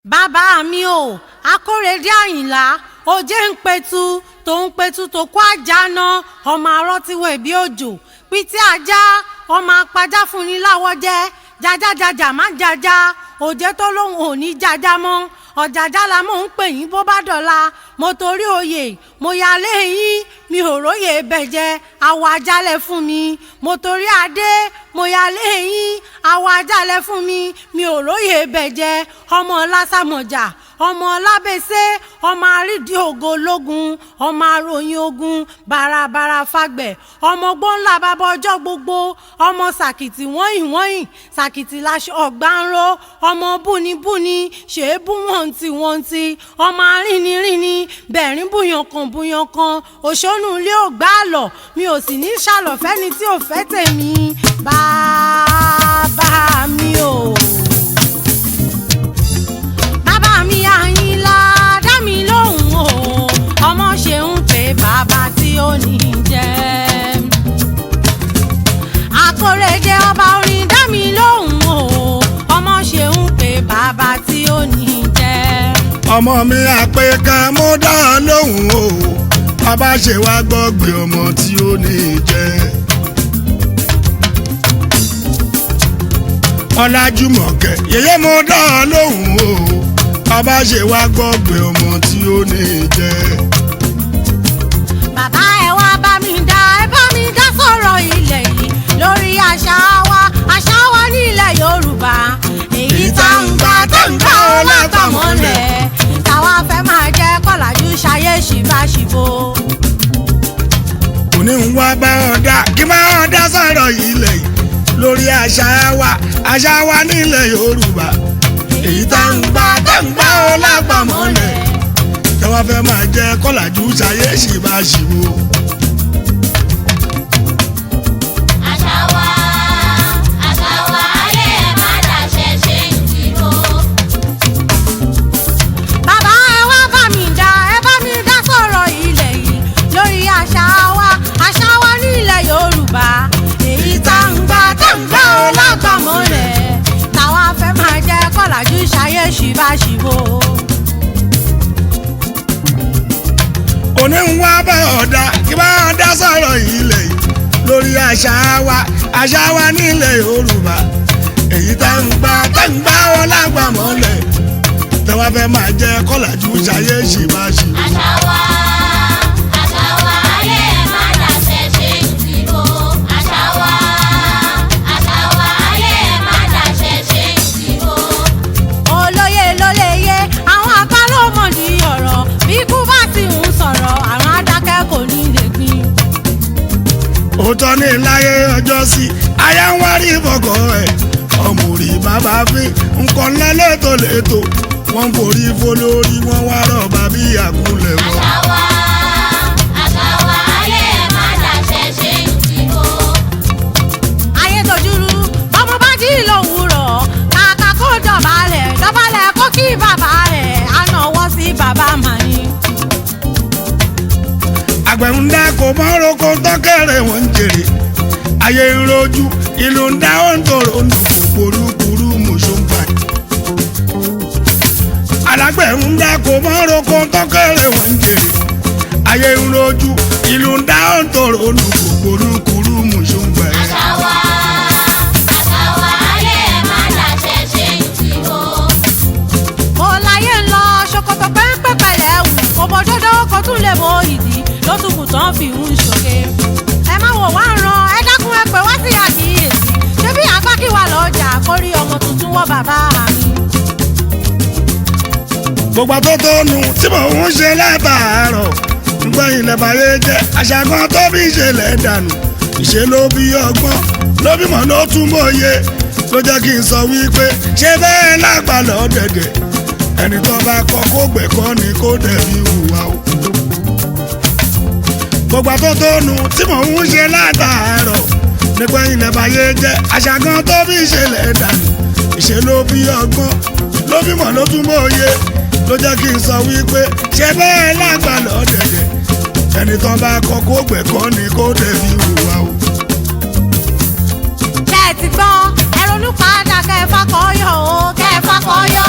Bàbá mi o, Akórèdé Àyìnlá, òjé ń petu tó ń petu tó kó àjànà, ọmọ arọ́ tí wọ́n ẹ̀bí òjò pitì ajá, ọmọ apajá fún ni láwọ́ jẹ́ jájájájá má jájá, òjé tó lóun ò ní jájá mọ́, ọ̀jàjà la mò ń pè yín bó bá dọ̀la. Mo torí oyè mo ya léyìn, mi ò róye bẹ̀jẹ̀, àwọ̀ ajálẹ̀ fún mi. Mo torí adé mo ya léyìn, àwọ̀ ajálẹ̀ fún mi, mi ò róye bẹ̀jẹ̀. Ọmọ lásàmọ̀jà, ọmọ lábẹ́sẹ̀, ọmọ àrídìí ògo lógun, ọmọ aróyin ogun bàràbàrà fagbẹ̀, ọmọ gbóńlá bàbá ọjọ́ gbogbo, ọmọ sàkìtì wọ́nyìn wọ́nyìn, sàkìtì láṣọ ọ̀gbánró, ọmọ búnibúni ṣèé bú wọ̀ntì wọ̀ntì, ọmọ arínirínni bẹ̀rín búyankan búyankan, òṣónú ilé ò gbá lọ, mi ò sì ní ṣàlọ̀fẹ́ni tí ò fẹ́ tèmi. Bàbá mi o, bàbá mi Àyìnlá, dá mi lóhùn o, ọmọ ṣe ń pè bàbá tí ó ní jẹ́. Akórèdé ọba orin, dá mi lóhùn o, ọmọ ṣe ń pè bàbá tí ó ní jẹ́. Ọmọ mi àpèkà, mo dá a lóhùn o, bàbá ṣe wá gbọ́gbé ọmọ tí ó ní jẹ́. Ọlájúmọ̀kẹ́ yèyé, mo dá a lóhùn o, bàbá ṣe wá gbọ́gbé ọmọ tí ó ní jẹ́. Bàbá ẹ wá bá mi dá, ẹ bá mi dá sọ̀rọ̀ ilẹ̀ yìí lórí àṣà wa, àṣà wa nílẹ̀ Yorùbá. Èyí tá ń gbà tá ń gbà ó lágbàmọ́lẹ̀, táwa fẹ́ máa jẹ́ kọ́làjú ṣayé ṣìbáṣìbò. Òní ń wá bá ọ̀dà kí máa ọ̀dà sọ̀rọ̀ ilẹ̀ yìí lórí àṣà wa, àṣà wa nílẹ̀ Yorùbá. Èyí tá ń gbà ó lágbàmọ́lẹ̀, táwa fẹ́ máa jẹ́ kọ́làjú ṣayé ṣìbáṣìbò. Àṣà wa, àṣà wa, ayé ẹ̀ má dàṣẹ ṣe ń tìró. Bàbá ẹ wá bá mi dá, ẹ bá mi dá sọ̀rọ̀ ilẹ̀ yìí lórí àṣà wa, àṣà wa nílẹ̀ Yorùbá. Èyí tá ń gbà tá ń gbà ó lágbàmọ́lẹ̀, táwa fẹ́ máa jẹ́ kọ́làjú ṣayé ṣìbáṣìbò. Òní ń wá bá ọ̀dà kí bá ọ̀dà sọ̀rọ̀ ilẹ̀ yìí lórí àṣà wa, àṣà wa nílẹ̀ Yorùbá. Èyí tá ń gbà ó lágbàmọ́lẹ̀, táwa fẹ́ máa jẹ́ kọ́làjú ṣayé ṣìbáṣìbò. Àṣà wa, àṣà wa, ayé ẹ̀ má dàṣẹ ṣe ń tìró. Àṣà wa, àṣà wa, ayé ẹ̀ má dàṣẹ ṣe ń tìró. Olóyè ló lè yé àwọn àgbà ló mọ̀ ní ọ̀rọ̀, bí ikú bá ti ń sọ̀rọ̀, àrùn adákẹ́ kò ní lè gbìn. Òótọ́ ní láyé ọjọ́ sí, aya ń wárí ìfọkọ̀ ẹ̀, ọmọ òrì bàbá fi nǹkan ńlá létòlétò, wọ́n ń forí fo lórí, wọ́n wá rọ̀bà bí àkúlẹ̀ wọn. Àṣà wa, àṣà wa, ayé ẹ̀ má dàṣẹ ṣe ń tìró. Ayé tojúrú, ọmọ bá jí lòwúrọ̀, kàkà kó dọ̀bálẹ̀ dọ̀bálẹ̀ kó kí bàbá rẹ̀, á nàwọ́ sí bàbá màní. Àgbẹ̀ ń dá kò mọ́ roko tọ́kẹ̀rẹ̀, wọ́n ń jèrè, ayé ń rojú, ìlú ń dá ó ń tòrò ń dùn kúrúkúrú mùsùlùmí. Alágbẹ̀ ń dá kò mọ́ roko tọ́kẹ̀rẹ̀, wọ́n ń jèrè, ayé ń rojú, ìlú ń dá ó ń tòrò ń dùn kúrúkúrú mùsùlùmí. Àṣà wa, àṣà wa, ayé ẹ̀ má dàṣẹ ṣe ń tìró. Mo láyé ń lọ ṣòkòtò péńpé pẹ̀lẹ́ wù, kò mọ dódó kò tún lè mọ ìdí ló tún kù tán fi ń ṣoge. Ẹ má wò wá ń ran, ẹ dákun ẹ pè wá sí àkíyèsí, ṣé bí àgbá kí wà lọ́jà kórí ọmọ tuntun wọ bàbá mi. Gbogbo àtótónu tí mò ń ṣe látàárọ̀ nígbà ilẹ̀ báyé jẹ́, àṣà kan tó bí ìṣẹ̀lẹ̀ dànù, ìṣe ló bí ọgbọ́n, ló bímọ, ló tún mọ̀ye, ló jẹ́ kí n sọ wípé ṣé bẹ́ẹ̀ lágbàlọ́ dẹ̀dẹ̀, ẹni tó bá kọ́ kó gbẹ̀kọ́ ni kó dẹ̀ fi hùwà o. Gbogbo àtótónu tí mò ń ṣe látàárọ̀ nígbà ilẹ̀ báyé jẹ́, àṣà kan tó bí ìṣẹ̀lẹ̀ dànù, ìṣe ló bí ọgbọ́n, ló bímọ, ló tún mọ̀ye, ló jẹ́ kí n sọ wípé ṣé bẹ́ẹ̀ lágbàlọ́ dẹ̀dẹ̀, ẹni tó bá kọ́ kó gbẹ̀kọ́ ni kó dẹ̀ fi hùwà o. Ṣé ẹ ti gbọ́? Ẹ ronú padà kẹ́ ẹ fakọyọ o, kẹ́ ẹ fakọyọ.